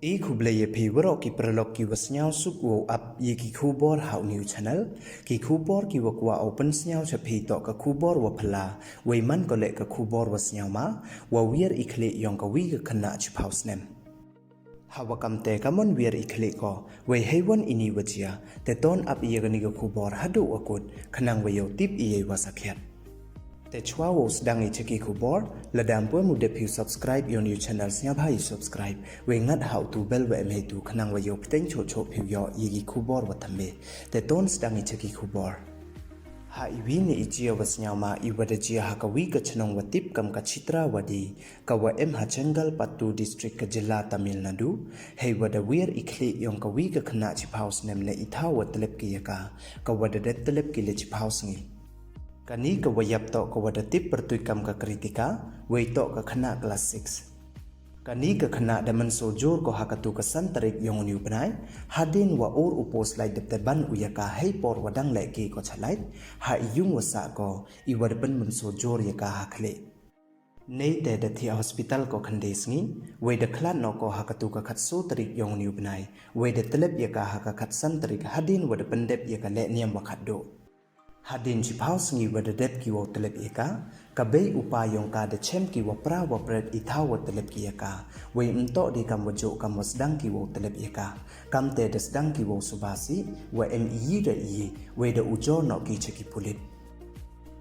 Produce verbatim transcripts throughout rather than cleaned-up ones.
I khublei ya phi waroh ki paralok ki wa sniawsuk wow ap ya ki khubor ha u new channel. Ki khubor ki wa kwah u pynsniaw cha phi toh ka khubor wa phylla, wei man ko leh ka khubor wa sniawma, wa wiar i khlieh yong ka wi ka khynnah chiphaw snem. Ha wa kamte ka mon wiar i khlieh ko, wei heiwon ini wa jia, te ton ap ya kani ka khubor haduh wa kut, khnang wa yow tip ya i wa sakhiat. Te chwa wow sdang i cha ki khubor, lada ym pu em u dep phi u subscribe yong u new channel, sniawbha i subscribe, wei ngat ha u tu bell wa em heitu, khnang wa yow pteng choh choh phi u yoh ya ki khubor wa thymme. Te ton sdang i cha ki khubor. Ha i wi ini i jia wa sniawma i wa da jia ha ka wi ka chnong wa tip kam ka Chitra Wadi, ka wa em ha Chengalpattu district ka jylla Tamil Nadu, hei wa da wiar i khlieh yong ka wi ka khynnah chiphaw snem ne i thaw wa tlep ki ya ka, ka wa da dep tlep ki le chiphaw sngi. Kani ka wa yap toh ka wa da tip pyrtuit kam ka Kritika, wei toh ka khynnah class six. Kani ka khynnah da mynsaw jur ko ha katu ka san tarik yong uni u bnai, hadien wa ur u post light dep te ban u ya ka hei por wa dang leh ki ko cha light, ha i yung wa sah ko, i wa da pynmynsaw jur ya ka ha khlieh. Neite da thiah hospital ko khyndai sngi, wei da khlad noh ko ha katu ka khatsaw tarik yong uni u bnai, wei da tlep ya ka ha ka khatsan tarik hadien wa da pyndep ya ka leh niam wa khatduh. Hadien chiphaw sngi wa da dep ki wow tlep ya ka, ka bei u pa yong ka da chem ki wa pra wa pret i thaw wa tlep ki ya ka, wei ym toh de kam wa juh kam wa sdang ki wow tlep ya ka, kamte da sdang ki wow suba sih, wa em iyi da iyi, wei da ujor noh ki cha ki pulit.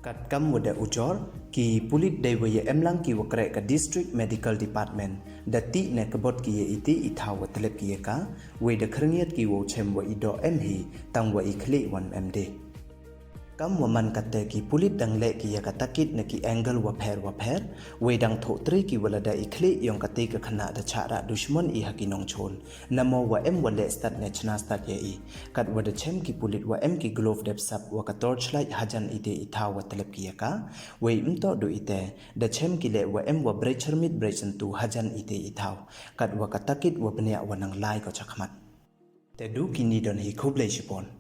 Katkam wa da ujor, ki pulit dei wa ya em lang ki wa kreh ka District Medical Department, da tih ne kbot ki ya iti i thaw wa tlep ki ya ka, wei da khyrngiat ki wow chem wa i doh em hi, tang wa i khlieh wan em de. Kam wa man kate ki pulit dang leh ki ya ka takit na ki angle wa pher wa pher, wei dang thoh tre ki wa lada i khlieh yong kate ka khynnah da chah rah dushmon i ha ki nongchon. Namo wa em wa leh stad ne chna stad ya i. Kat wa da chem ki pulit wa em ki glove dep sap wa ka torchlight hajan ite i thaw wa tlep ki ya ka. Wei ym toh du ite, da chem ki leh wa em wa brei chyrmit brei chyntu hajan ite i thaw. Kat wa ka takit wa bniah wa nang lai ko chakhmat. Te du kini don hi, khublei chibun.